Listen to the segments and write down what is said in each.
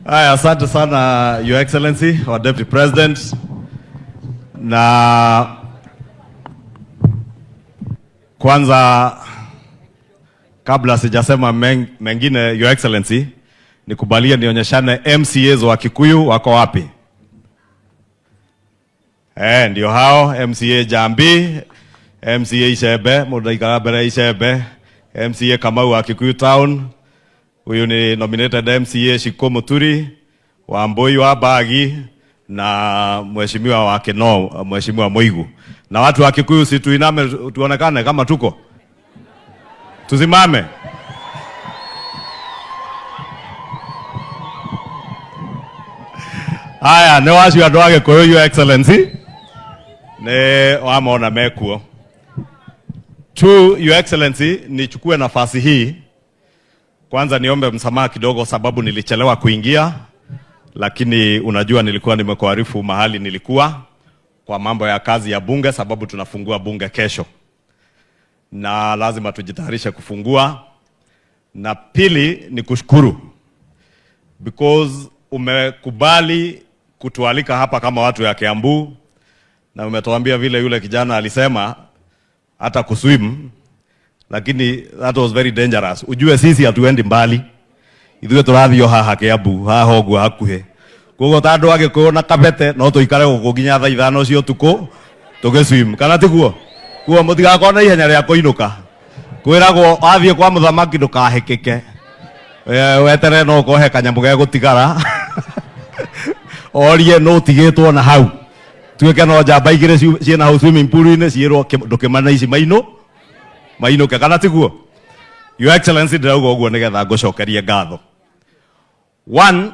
Haya, asante sana, Your Excellency, our Deputy President. Na kwanza kabla sijasema mengine, Your Excellency, nikubalie nionyeshane MCAs wa Kikuyu wako wapi? Ndio hao MCA Jambi, MCA Icembe, mundu aikara mbere Icembe, MCA Kamau wa Kikuyu Town, huyu ni nominated MCA Shiko Muturi, Wambui wa Bagi na mheshimiwa wa Kinoo, Mheshimiwa Muigu. Na watu wa Kikuyu, si tuiname tuonekane kama tuko. Tusimame. Haya, nĩ wacio andũ a Gĩkũyũ, Your Excellency, nĩ wamona mekuo. Two, Your Excellency, nichukue nafasi hii kwanza niombe msamaha kidogo sababu nilichelewa kuingia, lakini unajua nilikuwa nimekuarifu mahali nilikuwa kwa mambo ya kazi ya bunge, sababu tunafungua bunge kesho na lazima tujitayarishe kufungua. Na pili ni kushukuru because umekubali kutualika hapa kama watu ya Kiambu, na umetuambia vile yule kijana alisema hata kuswim, lakini that was very dangerous. Ujue sisi hatuendi mbali, ithuĩ tũrathiĩ o haha Kiambu haha ũguo hakuhĩ, koguo ta andũ a Gĩkũyũ na Kabete no tũikare gũkũ nginya thaa 5 cia ũtukũ tũgĩswim, kana tiguo? Koguo mũtigakorwo na ihenya rĩa kũinũka, kwĩragwo wathiĩ kwa mũthamaki ndũkahĩkĩke, weterere no ũkorwo he kanyamũ gegũtigara orie no ũtigĩtwo na hau, tuĩke no njamba igĩrĩ ciĩna hau swimming pool-inĩ ciĩrwo ndũkĩmane ici mainũ mainũke, kana tiguo? Your Excellency, ndĩrauga ũguo nĩgetha ngũcokerie ngatho. One,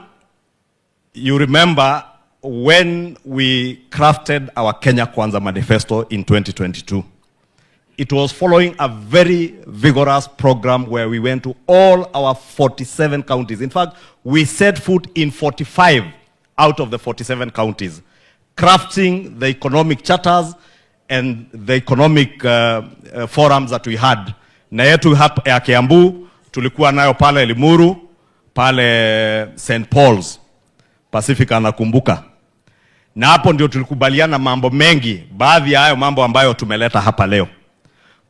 you remember when we crafted our Kenya Kwanza manifesto in 2022, it was following a very vigorous program where we went to all our 47 counties. In fact, we set foot in 45 out of the 47 counties, crafting the economic charters and the economic forums that we had. Na yetu hapa ya Kiambu tulikuwa nayo pale Limuru, pale St. Paul's, Pacific anakumbuka. Na hapo ndio tulikubaliana mambo mengi, baadhi ya hayo mambo ambayo tumeleta hapa leo.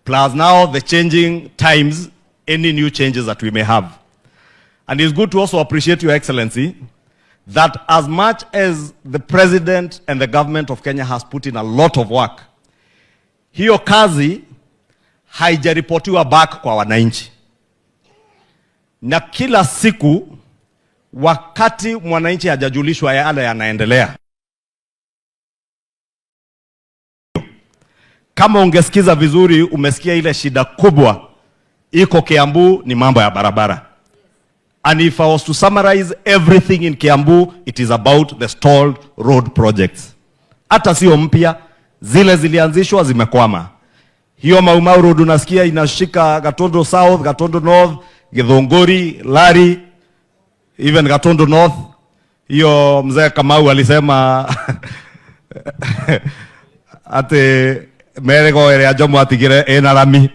Plus now the changing times, any new changes that we may have. And it's good to also appreciate, Your Excellency, that as much as the President and the government of Kenya has put in a lot of work, hiyo kazi haijaripotiwa back kwa wananchi. Na kila siku wakati mwananchi hajajulishwa yale yanaendelea, kama ungesikiza vizuri, umesikia ile shida kubwa iko Kiambu ni mambo ya barabara. And if I was to summarize everything in Kiambu, it is about the stalled road projects. Hata sio mpya, zile zilianzishwa zimekwama. Hiyo Mau Mau Road unasikia inashika Gatondo South, Gatondo North, Githunguri, Lari, even Gatondo North. Hiyo mzee Kamau alisema ati merego ĩrĩa Jomo atigire ĩna rami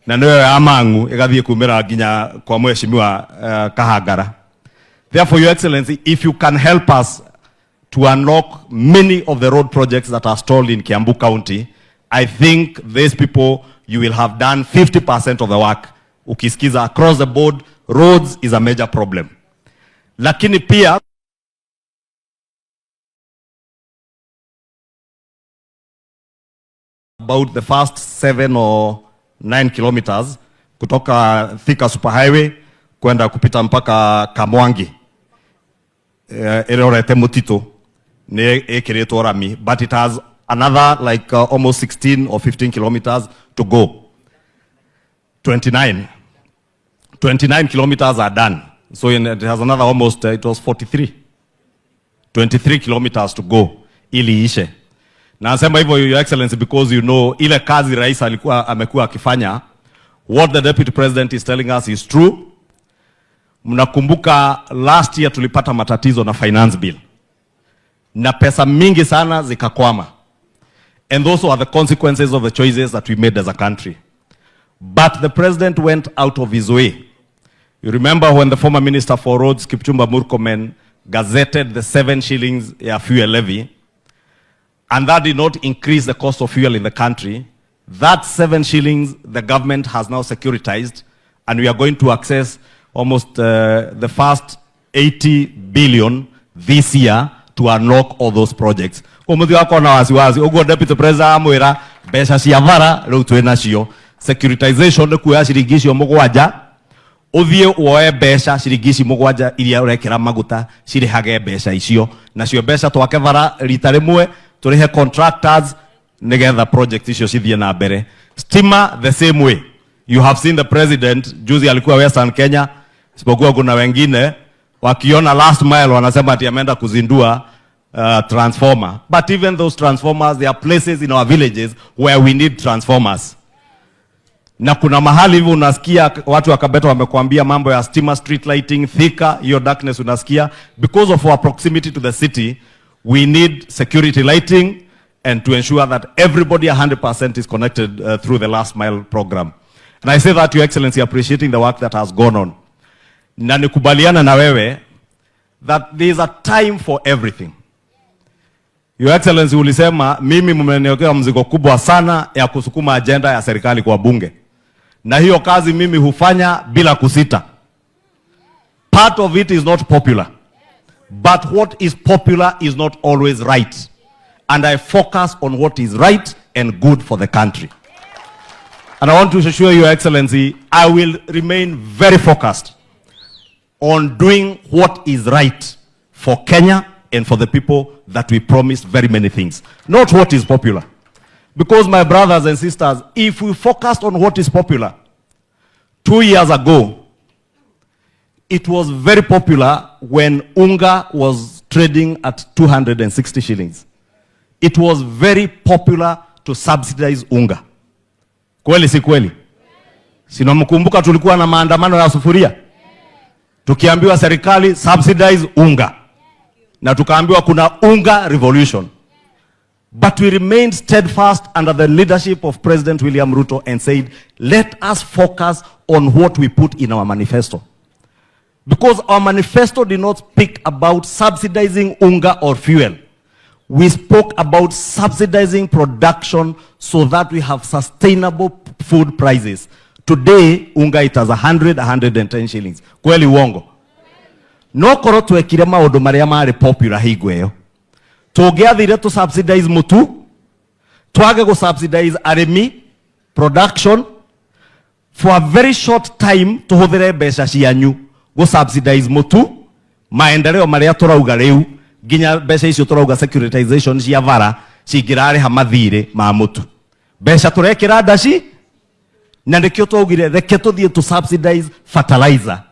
na nĩyo ya Mang'u ĩgathiĩ kumĩra nginya kwa mheshimiwa Kahangara. Therefore, Your Excellency, if you can help us to unlock many of the road projects that are stalled in Kiambu County, I think these people, you will have done 50% of the work. Ukisikiza across the board, roads is a major problem. Lakini pia about the first 7 or 9 kilometers kutoka Thika Superhighway kwenda kupita mpaka Kamwangi, ĩrorete mũtitũ nĩ ĩkĩrĩtwo rami, but it has another like almost 16 or 15 kilometers to go. 29 kilometers are done, so it has another almost it was 43 23 kilometers to go ili ishe. Na nasema hivyo, Your Excellency, because you know ile kazi rais alikuwa amekuwa akifanya, what the deputy president is telling us is true. Mnakumbuka last year tulipata matatizo na finance bill na pesa mingi sana zikakwama, and those were the consequences of the choices that we made as a country. But the president went out of his way. You remember when the former Minister for Roads, Kipchumba Murkomen, gazetted the 7 shillings ya fuel levy, and that did not increase the cost of fuel in the country. That 7 shillings the government has now securitized, and we are going to access almost the first 80 billion this year to unlock all those projects. Umuthi wakwa na wasiwasi uguo Deputy President amwira mbeca cia bara riu twi nacio. Securitization nĩ kuoya ciringi icio mũgwanja, uthie woe mbeca ciringi ici mũgwanja iria ũrekĩra maguta cirĩhage mbeca icio, nacio mbeca twake bara rita rĩmwe, tũrĩhe contractors nigetha project icio cithie na mbere. Stima, the same way. You have seen the President juzi alikuwa Western Kenya, isipokuwa kuna wengine wakiona last mile wanasema ati ameenda kuzindua transformer. But even those transformers, there are places in our villages where we need transformers. Na kuna mahali hivi unasikia watu wa Kabete wamekwambia mambo ya stima, street lighting, Thika, hiyo darkness unasikia. Because of our proximity to the city, we need security lighting and to ensure that everybody 100% is connected through the last mile program. And I say that, Your Excellency, appreciating the work that has gone on. Na nikubaliana na wewe that there is a time for everything. Your Excellency, ulisema mimi mmeniwekea mzigo kubwa sana ya kusukuma agenda ya serikali kwa bunge, na hiyo kazi mimi hufanya bila kusita. Part of it is not popular, but what is popular is not always right, and I focus on what is right and good for the country. And I want to assure Your Excellency, I will remain very focused on doing what is right for Kenya and for the people that we promised very many things, not what is popular. Because, my brothers and sisters, if we focused on what is popular, 2 years ago, it was very popular when unga was trading at 260 shillings. It was very popular to subsidize unga. Kweli si kweli? Si mnamkumbuka tulikuwa na maandamano ya sufuria? Tukiambiwa serikali subsidize unga. Na tukaambiwa kuna unga revolution. But we remained steadfast under the leadership of President William Ruto and said, "Let us focus on what we put in our manifesto." Because our manifesto did not speak about subsidizing unga or fuel. We spoke about subsidizing production so that we have sustainable food prices. Today, unga it has 100, 110 shillings. Kweli uongo? No korwo twekire maũndũ marĩa marĩ popular hingo ĩyo, tũngĩathire tũ subsidize mũtu, twage gũ subsidize arĩmi production for a very short time, tũhũthĩre mbeca cianyu gũ subsidize mũtu, maendeleo marĩa tũrauga rĩu, nginya mbeca icio tũrauga securitization cia bara cingĩrarĩha mathirĩ ma mũtu, mbeca tũrekĩra ndaci. Na nĩkĩo twaugire reke tũthiĩ tũ subsidize fertilizer,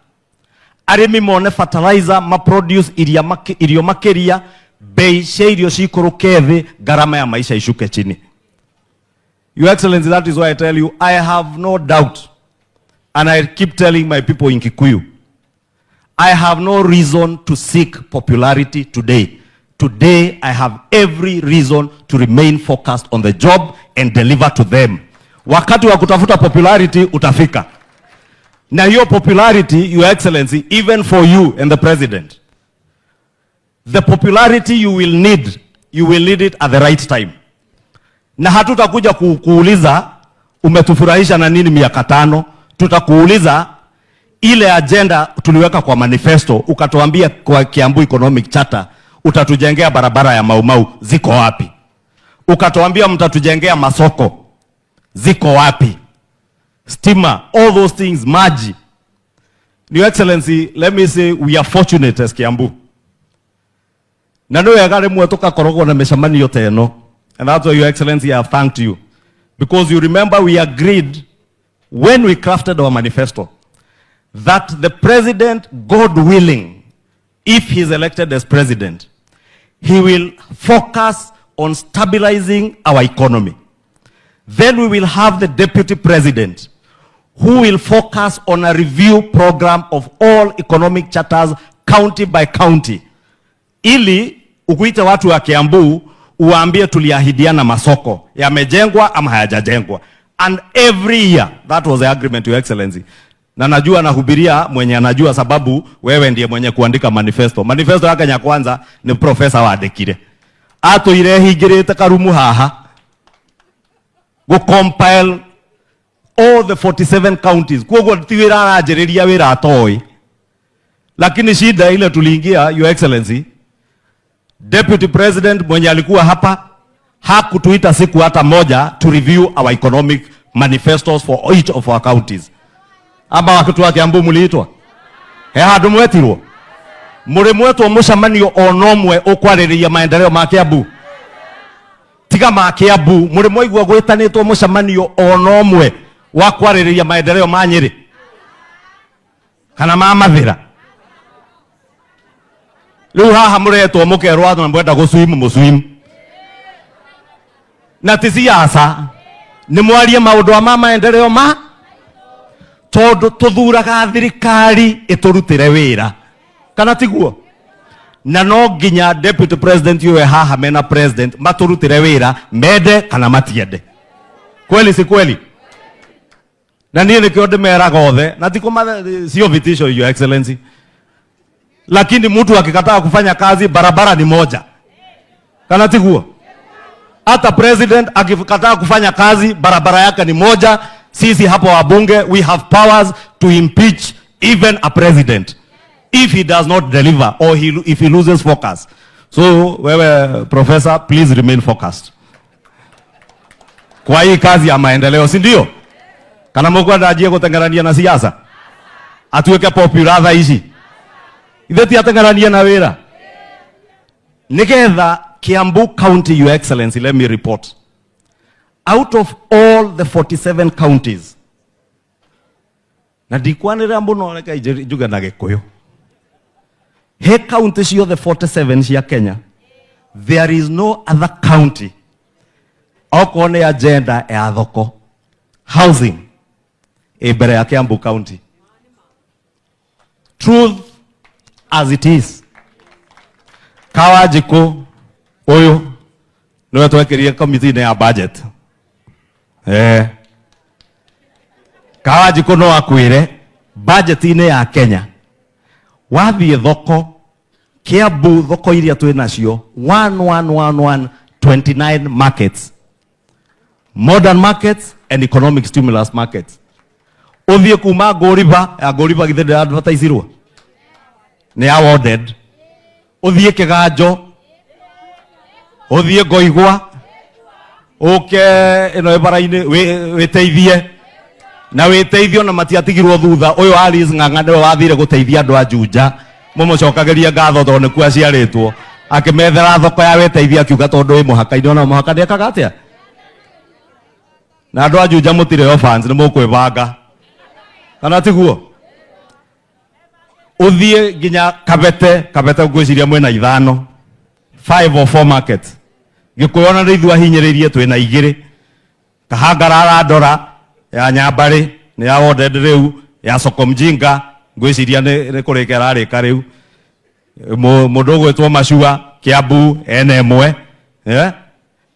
arĩmi mone fertilizer, maproduce iria irio makĩria, bei cia irio cikũrũke thĩ, gharama ya maisha ishuke chini. Your Excellency, that is why I tell you I have no doubt, and I keep telling my people in Kikuyu, I have no reason to seek popularity today. Today, I have every reason to remain focused on the job and deliver to them. Wakati wa kutafuta popularity utafika. Na hiyo popularity, Your Excellency, even for you and the President, the popularity you will need, you will need it at the right time. Na hatutakuja kuuliza umetufurahisha na nini miaka 5. Tutakuuliza ile agenda tuliweka kwa manifesto, ukatuambia kwa Kiambu Economic Charter utatujengea barabara ya Maumau, ziko wapi? Ukatuambia mtatujengea masoko, ziko wapi? Stima, all those things, maji. Your Excellency, let me say we are fortunate as Kiambu. Na nĩ wega rĩmwe tũgakoragwo na mĩcemanio ta ĩno. And that's why, Your Excellency, I have thanked you. Because you remember we agreed when we crafted our manifesto that the President, God willing, if he is elected as president, he will focus on stabilizing our economy. Then we will have the Deputy President who will focus on a review program of all economic charters, county by county, ili ukuite watu wa Kiambu uwaambie tuliahidiana masoko yamejengwa ama hayajajengwa. And every year, that was the agreement, Your Excellency. Na najua nahubiria mwenye anajua, sababu wewe ndiye mwenye kuandika manifesto. Manifesto ya Kenya Kwanza ni profesa wandĩkire, atũire hingĩrĩte karumu haha gũ compile all the 47 counties. Koguo ti wĩra aranjĩrĩria, wĩra atoĩ. Lakini shida ile tuliingia, Your Excellency, Deputy President mwenye alikuwa hapa hakutuita siku hata moja to review our economic manifestos for each of our counties. Ama watu wa Kiambu muliitwa? He handu mwetirwo? Muri mwetwo mucemanio ona ũmwe ũkwarĩrĩria maendeleo ma Kiambu? Tiga ma Kiambu, muri mwaigua gwĩtanĩtwo mũcemanio ona ũmwe wa kwarĩrĩria maendeleo ma Nyĩrĩ kana ma Mathĩra? Rĩu haha mũretwo mũkerwo atĩ mwenda gũswim, mũswim na ti siasa, nĩ mwarie maũndũ ma maendeleo ma tondu tuthuraga thirikari iturutire wira, kana tiguo? Na no nginya Deputy President yue haha mena President maturutire wira, mende kana matiende. Kweli si kweli? Na niĩ nĩkĩo ndĩmeraga othe, na ti sio vitisho, Your Excellency, lakini mtu akikataa kufanya kazi, barabara ni moja, kana tiguo? Hata President akikataa kufanya kazi, barabara yake ni moja. Sisi hapo wabunge, we have powers to impeach even a president if he does not deliver or if he loses focus. So wewe professor, please remain focused kwa hii kazi ya maendeleo, si ndio? Kana mukwenda anjie gutengerania na siasa, atuĩke popular thaa ici, ithe ti atengerania na wĩra nigetha Kiambu County. Your Excellency, let me report, out of all the 47 counties, na ndikwanĩrĩra mũno, reke njuge na Gĩkũyũ, he county ciothe 47 cia Kenya, there is no other county, okorwo nĩ agenda ya thoko, housing, ĩ mbere ya Kiambu County. Truth as it is. Kawanjikũ ũyũ nĩwe twekĩrire committee ya budget. Kawanjikũ no akwĩre budget-inĩ ya Kenya, wathiĩ thoko Kiambu, thoko iria twĩ nacio 111129 markets, modern markets and economic stimulus markets, ũthiĩ kuma Ngũriba, ya Ngũriba githĩ ndĩ advertisirwo, nĩ awarded, ũthiĩ Kĩganjo, ũthiĩ Ngoigwa, ũke ĩno ĩ bara-inĩ, wĩteithie na wĩteithio na matiatigirwo thutha. Ũyũ Alice Ng'ang'a nĩwe wathire gũteithia andũ a Juja, mũmũcokagĩrie ngatho tondũ nĩkuo aciarĩtwo, akĩmethera thoko ya wĩteithia, akiuga tondũ ĩ mũhaka-inĩ, ona mũhaka nĩekaga atĩa? Na andũ a Juja mũtirĩ orphans, nĩ mũkwĩbanga, kana tiguo? Ũthiĩ nginya Kabete, Kabete ngwĩciria mwĩna ithano, five or four markets. Gĩkũyũ ona nĩ ithuĩ ahinyĩrĩirie, twĩna igĩrĩ. Kahangara arandora ya Nyambarĩ nĩ ya warded, rĩu ya Soko Mjinga ngwĩciria nĩ kũrĩka ĩrarĩka rĩu. Mũndũ ũgwĩtwo Macua Kiambu ena ĩmwe, yeah?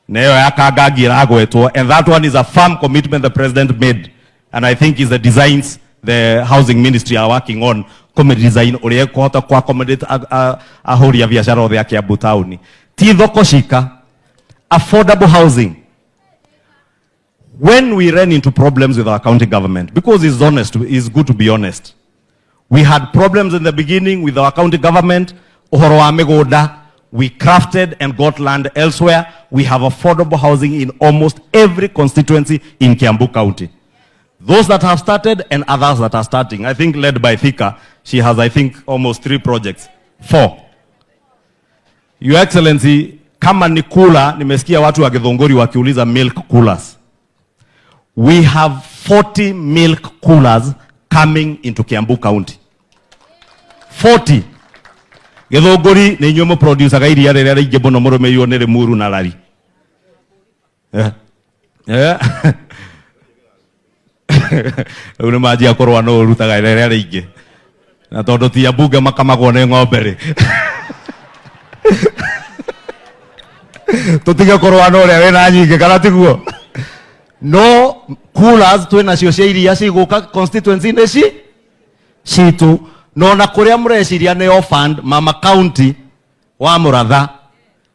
Na ĩyo ya Kangangi ĩragwetwo, and that one is a firm commitment the President made, and I think is the designs the housing ministry are working on, design ũrĩa ĩkũhota ku accommodate ahũri a biacara othe a Kiambu town. Ti thoko cika, affordable housing. When we ran into problems with our county government, because it's honest, it's good to be honest, we had problems in the beginning with our county government, ũhoro wa mĩgũnda. We crafted and got land elsewhere. We have affordable housing in almost every constituency in Kiambu County. Those that have started and others that are starting. I think led by Thika, she has, I think, almost three projects. Four. Your Excellency, kama ni cooler, nimesikia watu wa Githunguri wakiuliza milk coolers. We have 40 milk coolers coming into Kiambu County. 40. Githunguri nĩ inyuĩ mũproducaga iria rĩrĩa rĩingĩ mũno, mũrũmĩrĩirwo nĩ Limuru na Lari. Rĩu nĩ manjia kũrũa nũ ũrutaga rĩrĩa rĩingĩ, na tondũ ti ambunge makamagwo nĩ ng'ombe rĩ, tũtige kũrũa na ũrĩa wĩna nyingĩ, kana tiguo? No coolers twĩ nacio cia iria cigũka constituency-inĩ ci. Citũ na ona kũrĩa mũreciria nĩ orphaned, mama county wa Muratha,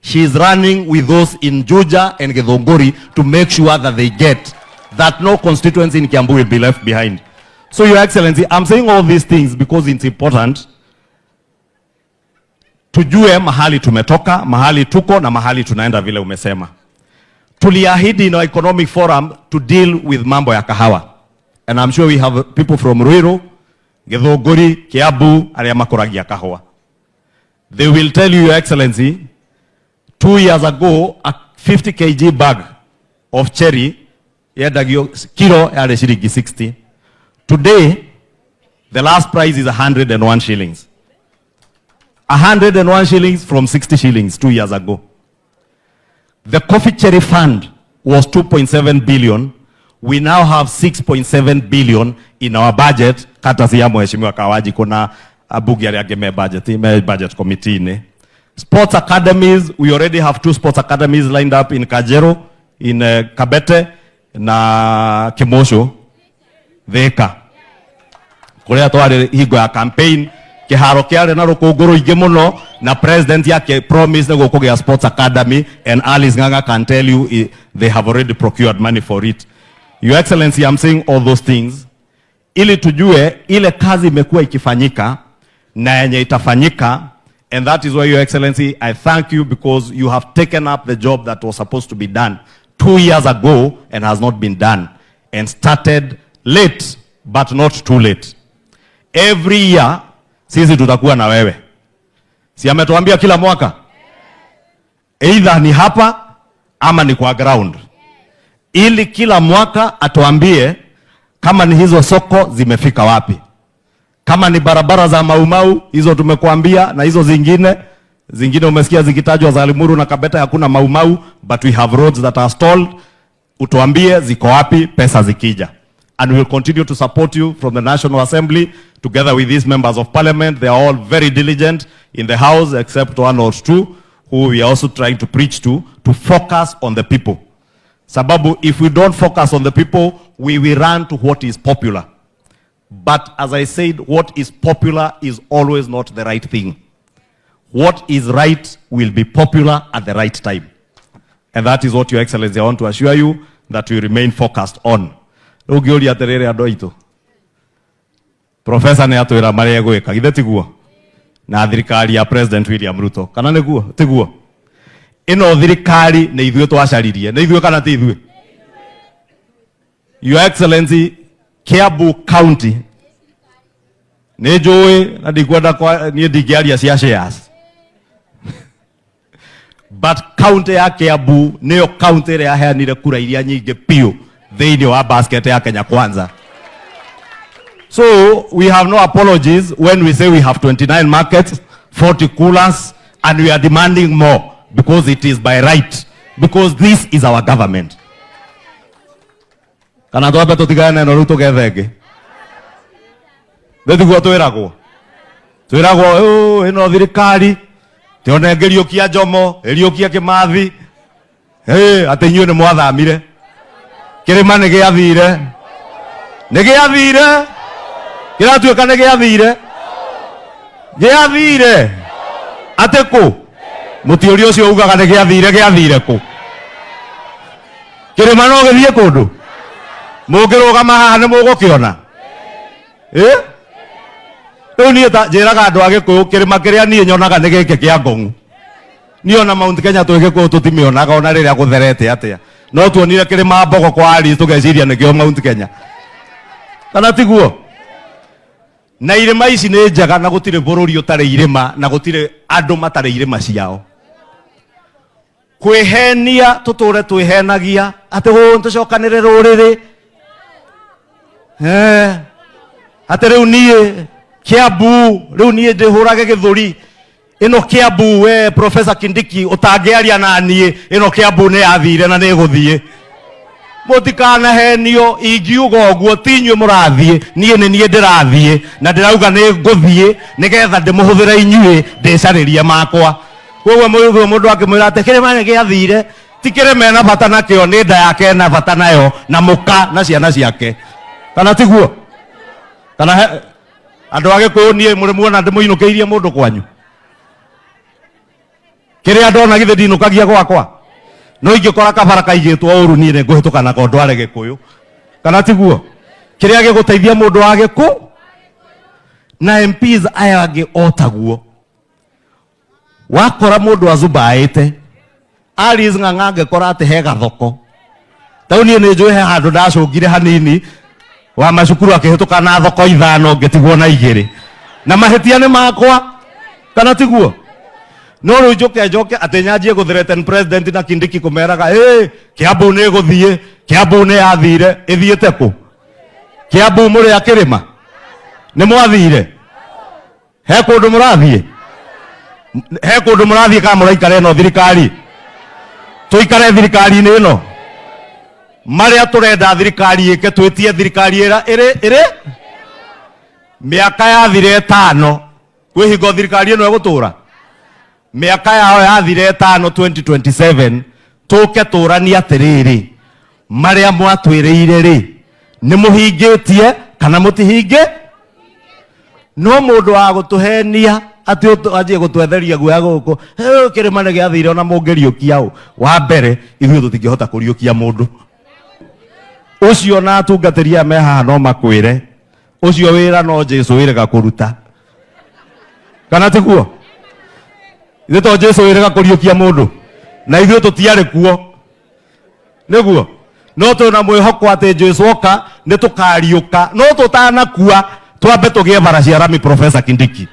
she is running with those in Juja and Githunguri to make sure that they get that no constituency in Kiambu will be left behind. So, Your Excellency, I'm saying all these things because it's important tujue mahali tumetoka, mahali tuko na mahali tunaenda. Vile umesema, tuliahidi in our economic forum to deal with mambo ya kahawa, and I'm sure we have people from Ruiru, Githunguri, Kiambu arĩa makũragia kahũa. They will tell you, Your Excellency, 2 years ago a 50 kg bag of cherry yendagio kilo yarĩ ciringi 60. Today the last price is 101 shillings. 101 shillings from 60 shillings 2 years ago. The coffee cherry fund was 2.7 billion. We now have 6.7 billion in our budget. Kata si ya Mheshimiwa Kawaji kuna abunge arĩa angĩ me budget committee-inĩ. Sports academies, we already have two sports academies lined up in Kajero, in Kabete na Kimosho, Thika. Kuria twarĩ hingo ya campaign, kĩharo kĩarĩ na rũkũngũ rũingĩ mũno, na president yake promise nĩ gũkũgĩa sports academy, and Alice Ng'ang'a can tell you they have already procured money for it. Your Excellency, I'm saying all those things ili tujue ile kazi imekuwa ikifanyika na yenye itafanyika. And that is why, Your Excellency, I thank you because you have taken up the job that was supposed to be done 2 years ago and has not been done, and started late but not too late. Every year sisi tutakuwa na wewe. Si ametuambia kila mwaka, either ni hapa ama ni kwa ground, ili kila mwaka atuambie kama ni hizo soko zimefika wapi, kama ni barabara za Maumau hizo tumekuambia, na hizo zingine zingine umesikia zikitajwa za Limuru na Kabete, hakuna Maumau, but we have roads that are stalled. Utuambie ziko wapi, pesa zikija, and we will continue to support you from the National Assembly together with these members of parliament. They are all very diligent in the house except one or two who we are also trying to preach to focus on the people. Sababu if we don't focus on the people, we will run to what is popular. But as I said, what is popular is always not the right thing. What is right will be popular at the right time. And that is what, Your Excellency, I want to assure you that we remain focused on. Rĩu ngĩũria atĩrĩrĩ, andũ aitũ, Professor nĩ atwĩra marĩa egwĩka, githĩ tiguo? Na thirikari ya President William Ruto, kana nĩguo? Tiguo? Ĩno thirikari nĩ ithuĩ twacaririe, nĩ ithuĩ kana ti ithuĩ? Your Excellency, Kiambu County nĩ njũĩ na ndikwenda niĩ ndingĩaria cia shares, but county ya Kiambu nĩyo county ĩrĩa yaheanire kura iria nyingĩ biũ thĩinĩ wa basket ya Kenya Kwanza. So we have no apologies when we say we have 29 markets, 40 coolers, and we are demanding more because it is by right, because this is our government. Kana twambe tũtigane na ĩno rĩu tũgethe ĩngĩ? Thĩ tiguo twĩragwo, twĩragwo, "Oh, ĩno thirikari tione ngĩriũkia Njomo, ĩriũkia Kĩmathi. Hey, atĩ inyuĩ nĩ mwathamire, kĩrĩma nĩ gĩathire, nĩ gĩathire, kĩratuĩka nĩ gĩathire, gĩathire atĩ kũ?" Mũtiũri ũcio ugaga nĩ gĩathire, gĩathire kũ? Kĩrĩma no gĩthiĩ kũndũ? Mũngĩrũgama haha nĩ mũgũkĩona. Ĩ rĩu niĩ ta njĩraga andũ a Gĩkũyũ, kĩrĩma kĩrĩa niĩ nyonaga nĩ gĩkĩ kĩa Ngong'u. Niĩ ona Mount Kenya twĩ Gĩkũyũ tũtimĩonaga ona rĩrĩa gũtherete atĩa, no tuonire kĩrĩma Mbogo kwa Alice tũgeciria nĩkĩo Mount Kenya, kana tiguo? Na irĩma ici nĩ njega, na gũtirĩ bũrũri ũtarĩ irĩma, na gũtirĩ andũ matarĩ irĩma ciao. Kwĩhenia tũtũre twĩhenagia atĩ gũ tũcokanĩre rũrĩrĩ. Eh, atĩ rĩu niĩ Kiambu, rĩu niĩ ndĩhũrage gĩthũri, ĩno Kiambu, we Professor Kindiki ũtangĩaria na niĩ, ĩno Kiambu nĩ yathire na nĩ ĩgũthiĩ. Mũtikanahenio. Ingiuga ũguo, ti inyuĩ mũrathiĩ, niĩ nĩ niĩ ndĩrathiĩ, na ndĩrauga nĩ ngũthiĩ nĩgetha ndĩmũhũthĩre inyuĩ ndĩcarĩrie makwa. Koguo mũndũ mũndũ akĩmwĩra atĩ kĩrĩma nĩ gĩathire, ti kĩrĩma ena bata nakĩo, nĩ nda yake ena bata nayo na mũka na ciana ciake, kana tiguo? Kana Andũ a Gĩkũyũ niĩ mũrĩ muona ndĩmũinũkĩirie mũndũ kwanyu? Kĩrĩa ndona githĩ ndinũkagia gwakwa? No ingĩkora kabara kaigĩtwo ũru niĩ nĩ ngũhĩtũka nako ndware Gĩkũyũ. Kana tiguo? Kĩrĩa gĩgũteithia mũndũ wa Gĩkũ na MPs aya angĩ o taguo. Wakora mũndũ azubaĩte Alice Ng'ang'a angĩkora atĩ he gathoko tau niĩ nĩ njũĩ he handũ ndacũngire hanini wa macukuru akĩhĩtũka na thoko ithano ngĩtigwo na igĩrĩ na mahĩtia nĩ makwa kana tiguo no rĩu njũke njoke atĩ nyanjie gũthreaten president na Kindiki kũmeraga ĩ Kiambu nĩ ĩgũthiĩ, Kiambu nĩ yathire, ĩthiĩte kũ? Kiambu mũrĩ a kĩrĩma nĩ mwathire he kũndũ mũrathiĩ, he kũndũ mũrathiĩ kana mũraikara ĩno thirikari? Tũikare thirikari-inĩ ĩno marĩa tũrenda thirikari ĩke, twĩtie thirikari ĩra ĩrĩ ĩrĩ mĩaka yathire ĩtano kwĩ hingo thirikari ĩno ĩgũtũra mĩaka yao yathire ĩtano 2027 tũke tũranie atĩrĩrĩ marĩa mwatwĩrĩire rĩ nĩ mũhingĩtie kana mũtihingĩ. No mũndũ wa gũtũhenia atĩ anjie gũtwetheria guoya gũkũ kĩrĩma nĩ gĩathire ona mũngĩriũkia ũ wa mbere ithuĩ tũtingĩhota kũriũkia mũndũ ũcio na atungatĩri aya me haha no makwĩre ũcio wĩra no Jesu wĩrĩga kũruta kana tiguo? Ithuĩ to Jesu wĩrĩga kũriũkia mũndũ na ithuĩ tũtiarĩ kuo nĩguo no twĩna mwĩhoko atĩ Jesu oka nĩ tũkariũka no tũtanakua twambe tũgĩe bara cia rami Professor Kindiki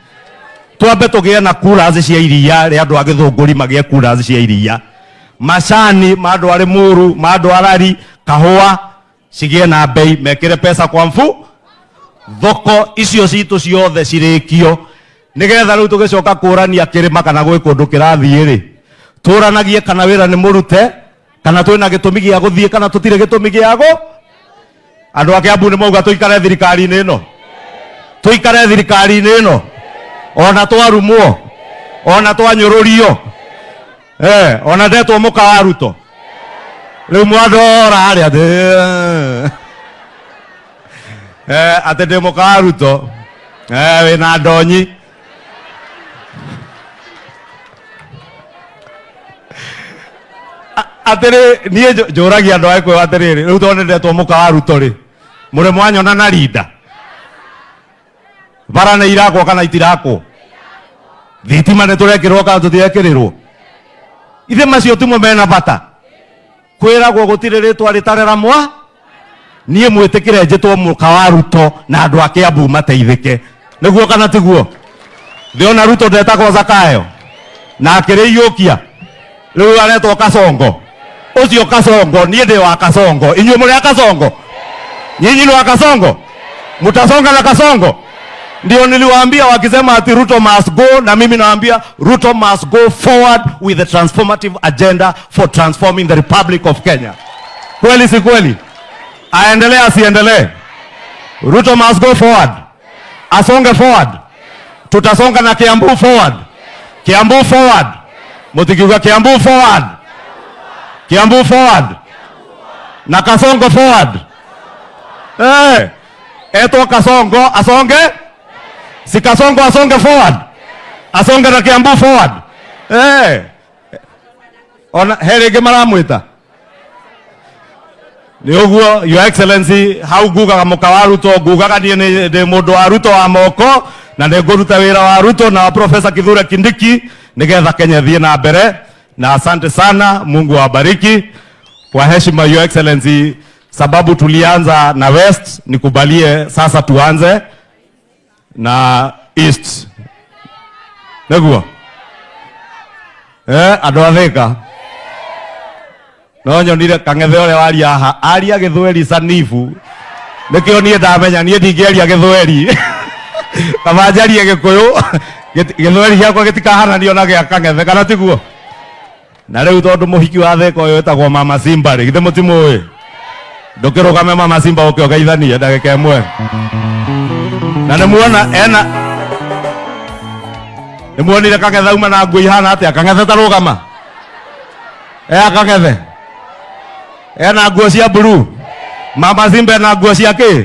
twambe tũgĩe na coolers cia iria rĩa andũ a Gĩthũngũri magĩe coolers cia iria macani ma andũ a Limuru ma andũ a Rari kahũa cigĩe na bei mekĩre pesa kwa mfu thoko icio citũ ciothe cirĩkio nĩgetha rĩu tũgĩcoka kũrania kĩrĩma kana gwĩ kũndũ kĩrathiĩ rĩ tũranagie kana wĩra nĩ mũrute kana twĩna gĩtũmi gĩa gũthiĩ kana tũtirĩ gĩtũmi gĩa gũ andũ a Kiambu nĩ mauga tũikare thirikari-inĩ ĩno tũikare thirikari-inĩ ĩno ona twarumwo ona twanyũrũrio ona ndetwo mũka wa Ruto rĩu mwandora harĩa atĩ atĩ ndĩ mũka wa Ruto wĩna ndonyi atĩrĩ niĩ njũragia andũ a Gĩkũyũ atĩrĩrĩ rĩu tondũ nĩndetwo mũka wa Ruto rĩ mũrĩ mwanyona na rinda bara nĩ irakwo kana itirakwo thitima nĩ tũrekĩrwo kana tũtirekĩrĩrwo ithe macio timo mena bata kwĩragwo gũtirĩ rĩtwa rĩtarera mwa niĩ mwĩtĩkĩre njĩtwo mũka wa Ruto na andũ a Kiambu mateithĩke nĩguo kana tiguo ndĩona Ruto ndetagwo Zakayo na akĩrĩiyũkia rĩu aretwo Kasongo ũcio Kasongo niĩ ndĩ wa Kasongo inyuĩ mũrĩ a Kasongo nyinyi ni wa Kasongo mtasonga na Kasongo ndio niliwaambia wakisema ati Ruto must go na mimi nawaambia Ruto must go forward with the transformative agenda for transforming the Republic of Kenya. Kweli si kweli? Aendelee asiendelee? Ruto must go forward. Asonge forward. Tutasonga na Kiambu forward. Kiambu forward. Mutikiuga Kiambu forward. Kiambu forward. Na Kasongo forward. Etwo Kasongo asonge. Si Kasongo asonge forward. Asonge na Kiambu forward. Ona he rĩngĩ maramwĩta nĩ ũguo Your Excellency hau ngugaga mũka wa Ruto ngugaga niĩ nĩ ndĩ mũndũ wa Ruto wa moko na nĩ ngũruta wĩra wa Ruto na wa Professor Kithure Kindiki nĩgetha Kenya ĩthiĩ na mbere na asante sana Mungu awabariki kwa heshima Your Excellency sababu tulianza na West nikubalie sasa tuanze na East nĩguo andũ a Thĩka no nyonire kang'ethe ũrĩa waria haha aria gĩthweri sanifu nĩkĩo niĩ ndamenya niĩ ndingĩaria gĩthweri kaba njarie gĩkũyũ gĩthweri gĩakwa gĩtikahananio na gĩa kang'ethe kana tiguo na rĩu tondũ mũhiki wa Thĩka ũyũ wĩtagwo Mama Simba rĩ githĩ mũtimũĩ ndũkĩrũgame Mama Simba ũke ũgeithanie ndagĩka ĩmwe na nĩmuona ena nĩmuonire kang'ethe auma na nguo ihana atĩa kang'ethe ta rũgama kang'ethe ena nguo cia blue Mama Simba ena nguo cia kĩ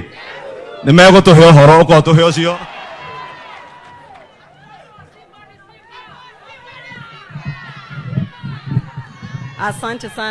nĩ megũtũhe ũhoro ũka ũtũhe ũcio. Asante sana.